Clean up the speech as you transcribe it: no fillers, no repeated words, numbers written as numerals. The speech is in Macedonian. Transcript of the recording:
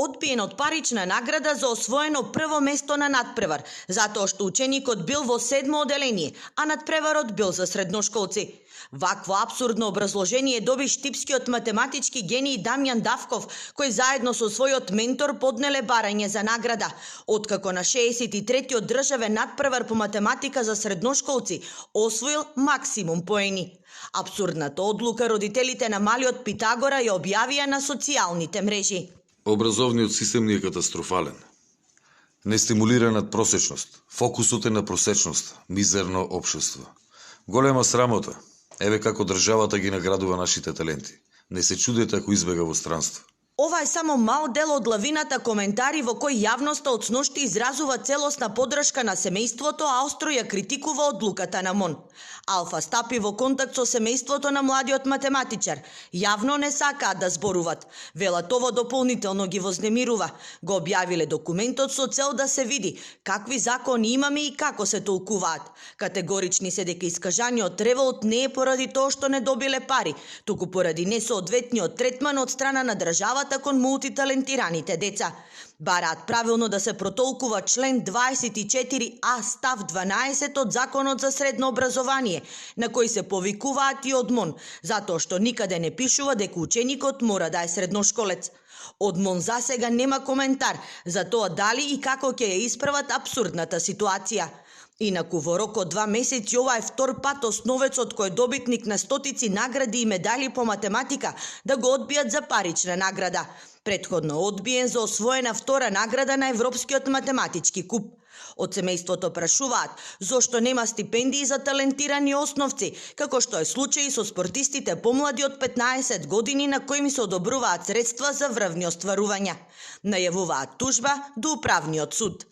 одбиен од парична награда за освоено прво место на надпревар, затоа што ученикот бил во 7-мо оделение, а надпреварот бил за средношколци. Вакво апсурдно образложение доби штипскиот математички гений Дамјан Давков, кој заедно со својот ментор поднеле барање за награда, откако на 63-тиот државен надпревар по математика за средношколци освоил максимум поени. Апсурдната одлука родителите на малиот Питагора ја објавија на социјалните мрежи. Образовниот систем ни е катастрофален. Нестимулира надпросечност, фокусот е на просечност, мизерно општество. Голема срамота. Еве како државата ги наградува нашите таленти. Не се чудете ако избега во странство. Ова е само мал дел од лавината коментари во кој јавноста од сношти изразува целосна поддршка на семејството, а остро ја критикува одлуката на МОН. Алфа стапи во контакт со семејството на младиот математичар. Јавно не сакаат да зборуват. Велат ова дополнително ги вознемирува. Го објавиле документот со цел да се види какви закони имаме и како се толкуваат. Категорични се дека искажаниот револт не е поради тоа што не добиле пари, туку поради несоодветниот третман од страна на државата кон мултиталентираните деца. Бараат правилно да се протолкува член 24а став 12 од Законот за средно образование, на кој се повикуваат и од МОН, затоа што никаде не пишува дека ученикот мора да е средношколец. Од МОН засега нема коментар за тоа дали и како ќе ја исправат апсурдната ситуација. Инаку во рок од 2 месеци ова е втор пат основецот кој е добитник на стотици награди и медали по математика да го одбијат за парична награда. Претходно одбиен за освоена втора награда на Европскиот математички куп. Од семејството прашуваат зошто нема стипендии за талентирани основци, како што е случај со спортистите помлади од 15 години на кои им се одобруваат средства за врвни остварувања. Најавуваат тужба до управниот суд.